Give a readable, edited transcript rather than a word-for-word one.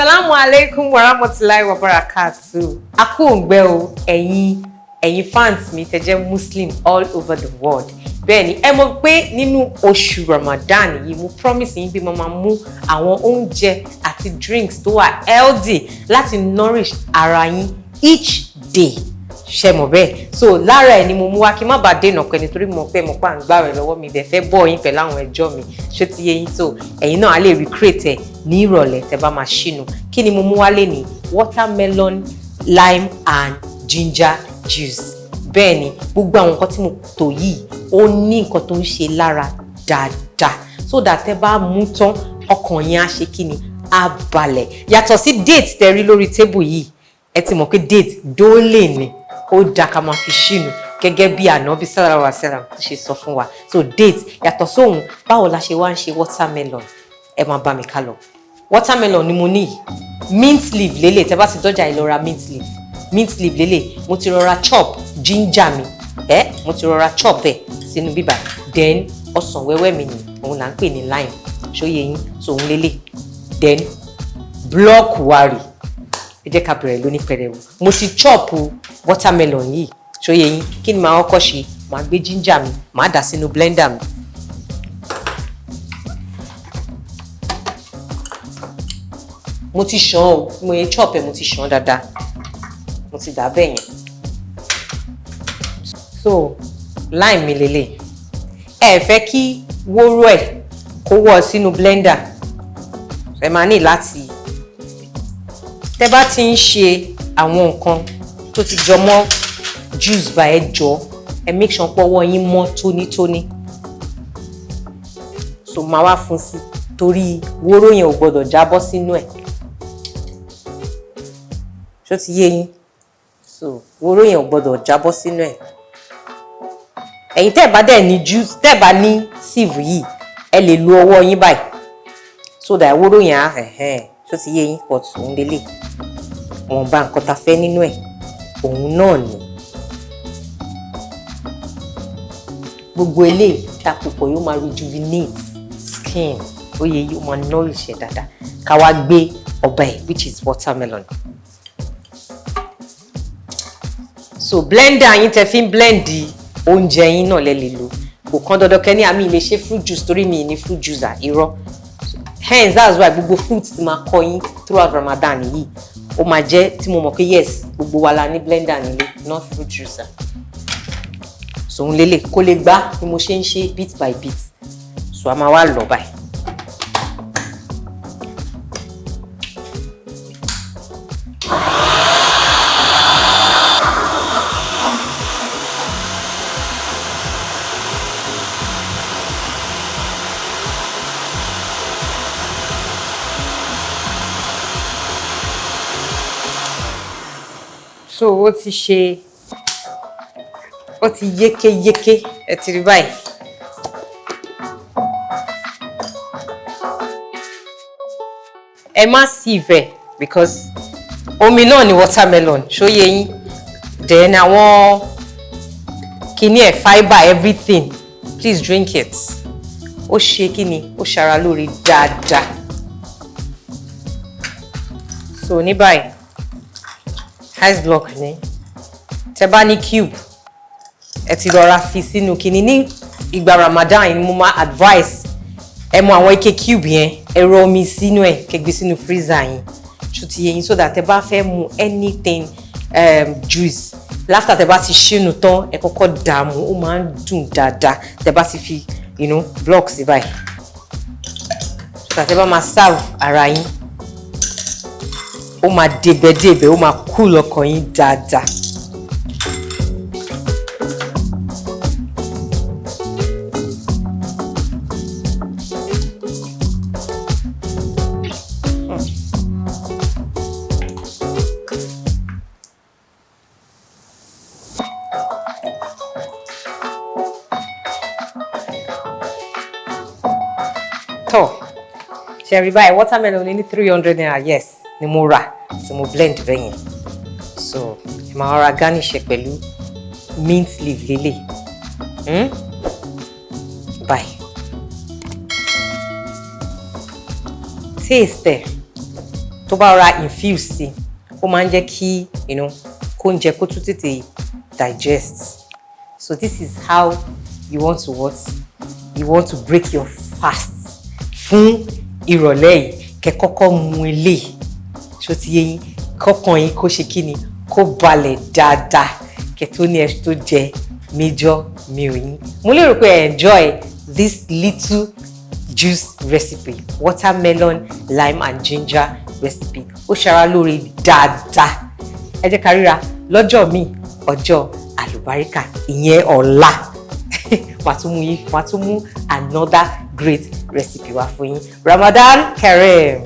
Salamu alaikum warahmatulahi wabarakatuh. A kú òǹgbẹ o, ẹ̀yin fans mi tẹ́ jẹ́ Muslim all over the world. Bẹ́ẹ̀ ni, ẹ mọ̀ pé nínú oṣù Ramadan yìí, mo promise yín pé mo máa mú àwọn oúnjẹ àti drinks tó wà healthy láti nourish ara yín each day. Ṣe mọ̀ bẹ́ẹ̀? So lára ẹ̀ ni mo mú wá kí n má bàa dènà pẹ́, nítorí mo pé mo pa ń gbà rẹ̀ lọ́wọ́ mi dẹ̀ fẹ́ bọ́ yín pẹ̀lú àwọn ẹjọ́ mi. Ṣé ti yé yín? So ẹ̀yin náà á lè recreate ẹ̀ ní ìrọ̀lẹ́ tẹ́ bá máa ṣínu. Kí ni mo mú wá lénìí? Watermelon, lime and ginger juice. Bẹ́ẹ̀ ni, gbogbo àwọn nǹkan tí mo tò yìí, ó ní nǹkan tó ń ṣe lára dáadáa, so that tẹ́ bá mú tán, ọkàn yẹn á ṣe kí ni? Á balẹ̀. Yàtọ̀ sí date tẹ́ rí lórí table yìí, ẹ ti mọ̀ pé date dóòlè ni, ó dáa ká máa fi ṣínu gẹ́gẹ́ bí Ànábì sallallahu alaihi wasallam ṣe sọ fún wa. So date yàtọ̀ sóhun, báwo la ṣe wá ń ṣe watermelon? Ẹ máa bá mi ká lọ. Watermelon ni mo ní yìí, mint leaf lélẹ̀. Tẹ́ bá ti dọ́jà yìí, lọ ra mint leaf. Mint leaf lélẹ̀. Mo ti rọra chop ginger mi, ẹ mo ti rọra chop ẹ sínú bíbà. Then ọsàn wẹ́wẹ́ mi ni, òun là ń pè ní lime. Ṣó yé yín? So òun lélẹ̀. Then block wari. Ẹ jẹ́ ká bẹ̀rẹ̀ lóní pẹrẹwu. Mo ti chop watermelon yìí. Ṣó yé yín? Kí ni màá kọ́kọ́ ṣe? Màá gbé ginger mi, màá dà sínú blender mi. Mo ti ṣàn o, mo yẹ chop ẹ, mo ti ṣàn dáadáa, mo ti dà bẹ́ẹ̀ yẹn. So lime mi lélẹ̀. Ẹ fẹ́ kí wóró ẹ̀ kó wọ́ sínú blender, ẹ máa ní láti, tẹ́ bá ti ń ṣe àwọn nǹkan tó ti jọ mọ́ juice bá, ẹ jọ, ẹ make sure pé ọwọ́ yín mọ́ tónítóní. So máa wá fún sí, torí wóró yẹn ò gbọdọ̀ jábọ́ sínú ẹ̀. Ṣó ti yé yín? So wóró yẹn ò gbọdọ̀ jábọ́ sínú ẹ̀. Ẹ̀yin tẹ́ ẹ̀ bá dẹ̀ ní juice, tẹ́ ẹ̀ bá ní sieve yìí, ẹ lè lo ọwọ́ yín báyìí, so that wóró yẹn á ẹ̀hẹ́n. Ṣó ti yé yín? But òun lélẹ̀, wọn bá nǹkan ta fẹ́ nínú ẹ̀, òun náà ni gbogbo eléyìí tá a pòpọ̀, yóò máa rejuvenate skin. Ó yẹ yóò máa nourish ẹ̀ dáadáa. Ká wá gbé ọbẹ̀ ẹ̀, which is watermelon. So blender yín tẹ́ fi ń blend oúnjẹ yín náà lẹ lè lò. Kò kán dandan kẹ́ ní àmì ilé ṣe fruit juice torí mi ní fruit juicer. Irọ́. Hence that's why gbogbo fruit ti máa kọ́ yín throughout Ramadan yìí, ó máa jẹ́ tí mo mọ̀ pé yes, gbogbo wa la ní blender nílé, not fruit juicer. So òun lélẹ̀, kó lè gbá bí mo ṣe ń ṣe bit by bit. So a máa wá lọ báyìí. So ó ti ṣe, ó ti yékéyéké, ẹ ti rí báyìí. Ẹ má sieve ẹ, because omi náà ni watermelon. Ṣó yé yín? Then àwọn kíní ẹ̀, fibre, everything, please drink it. Ó ṣe kíni, ó ṣara lóore dáadáa. So ní báyìí, ice block ni. Tẹ bá ní cube, ẹ ti rọra fi sínú kíní. Ní ìgbà Ramadan yìí, mo máa advice ẹ mọ àwọn ike cube yẹn, ẹ rọ omi sínú ẹ, kẹ́ gbé sínú freezer yín. Ṣó ti yé yín? So that tẹ bá fẹ́ mu anything, juice, after tẹ bá ti ṣínu tán, ẹ kọ́kọ́ dààmú, ó máa ń dùn dáadáa tẹ bá ti fi block sí báyìí, so that tẹ bá máa serve ara yín, ó máa débẹ̀débẹ̀, ó máa cool ọkàn yín dáadáa. Tọ́ ṣe rí báyìí, watermelon ní ₦300, yes, ni mo rà tí mo blend bẹ́ẹ̀ yẹn. So ẹ máa ra garnish ẹ pẹ̀lú mint leaf lélẹ̀. Báyìí, taste ẹ̀. Tó bá ra infuse sí, ó máa ń jẹ́ kí kó oúnjẹ kó tún tètè digest. So this is how you want to what? You want to break your fast fún ìrọ̀lẹ́ yìí. Kẹ́ kọ́kọ́ mu eléyìí, ṣó ti yé yín? Kọ́kàn yín kó ṣe kí ni, kó balẹ̀ dáadáa, kẹ́ tó ní ẹ tó jẹ major meal yín. Mo lérò pé ẹ enjoy this little juice recipe, watermelon, lime and ginger recipe. Ó ṣara lóore dáadáa. Ẹ jẹ́ ká ríra lọ́jọ́ míì, ọjọ́ àlùbáríkà, ìyẹn ọ̀la. Màá tún mú another great recipe wá fún yín. Ramadan Kareem.